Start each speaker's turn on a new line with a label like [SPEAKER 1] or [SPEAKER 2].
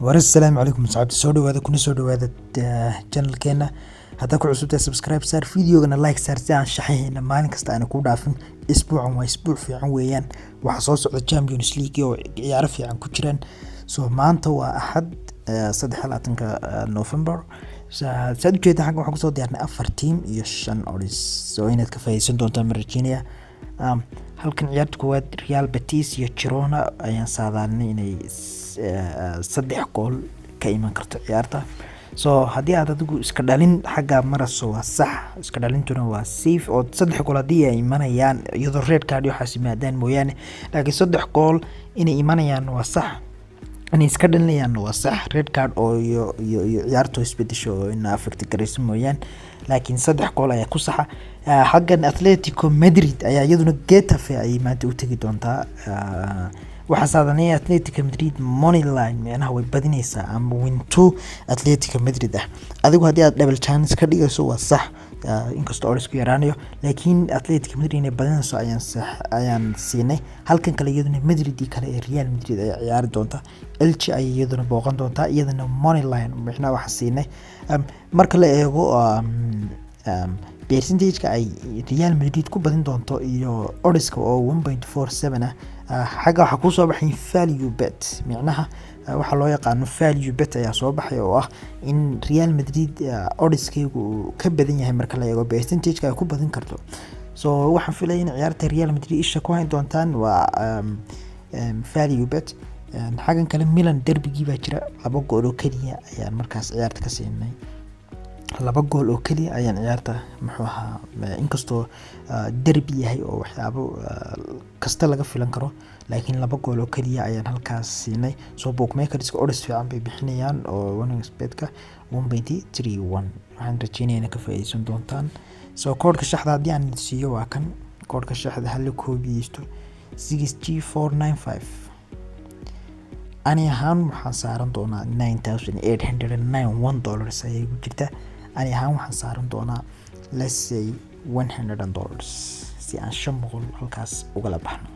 [SPEAKER 1] War assalaamu calaykum asxaabta, soo dhawaada, kuna soo dhawaada channelkeena. Haddaa ku cusubtahay, subscribe saar, videogana like saar, si aan shaxaheena maalin kasta aana ku dhaafin. Isbuucan waa isbuuc fiican weeyaan. Waxaa soo socda Champions League oo ciyaaro fiican ku jiraan. So maanta waa Axad, 23-ka November. Saad ujeeda, xaggan waxaan kusoo diyaarinay afar team iyo shan odds, so inaad ka faa'iideysan doontaan ma rajeynaya. Halkan ciyaarta koowaad, Real Betis iyo Girona, ayaan saadaalinay inay saddex gool ka iman karto ciyaarta. So haddii aad adigu iska dhalin xagga maraso, waa sax, iska dhalintuna waa safe, oo saddex gool haddii ay imanayaan, iyadoo red card iyo waxaas yimaadaan mooyaane, laakiin saddex gool inay imanayaan waa sax, inay iska dhalinayaan waa sax, red card oo iyo ciyaarto isbedesho oo ina affect garayso mooyaan, laakiin saddex gool ayaa ku saxa. Xaggan Atletico Madrid ayaa iyaduna Getafe ayay maanta u tegi doontaa. Waxaa saadanaya Atletico Madrid money line, micnaha way badinaysaa ama win two Atletico Madrid ah. Adigu haddii aad double chance ka dhigayso, waa sax, inkastoo oddsku yaraanayo, laakiin Atletico Madrid inay badinayso ayaan sax ayaan siinay. Halkan kale iyaduna Madrid kale ee Real Madrid ayaa ciyaari doonta, Elche ayay iyaduna booqan doontaa, iyadana money line, micnaha waxaa siinay marka la eego percentage-ka ay Real Madrid ku badin doonto iyo oddska oo 1.47 ah. Xagga waxaa kusoo baxay value bet, micnaha waxaa loo yaqaano value bet ayaa soo baxay, oo ah in Real Madrid oddskeegu uu ka badan yahay marka la eego percentage-ka ay ku badin karto. So waxaan filaya in ciyaarta Real Madrid isha ku hayn doontaan, waa value bet. Xaggan kale Milan derbigii baa jira. Laba gool oo keliya ayaan markaas ciyaarta ka siinay, laba gool oo keliya ayaan ciyaarta, muxuu ahaa, inkastoo derbi yahay oo waxyaabo kasta laga filan karo, laakiin laba gool oo keliya ayaan halkaas siinay. So bookmakerska odds fiican bay bixinayaan oo 1xBetka 1.31. Waxaan rajeynaya inaad ka faa'iideysan doontaan. So koodhka shaxda haddii aan idin siiyo, waa kan koodhka shaxda, hala koobiyeysto: 6G495. Ani ahaan waxaan saaran doonaa $9,891 ayay ku jirta. Ani ahaan waxaan saaran doonaa, let's say, $100, si aan 500 halkaas ugala baxno.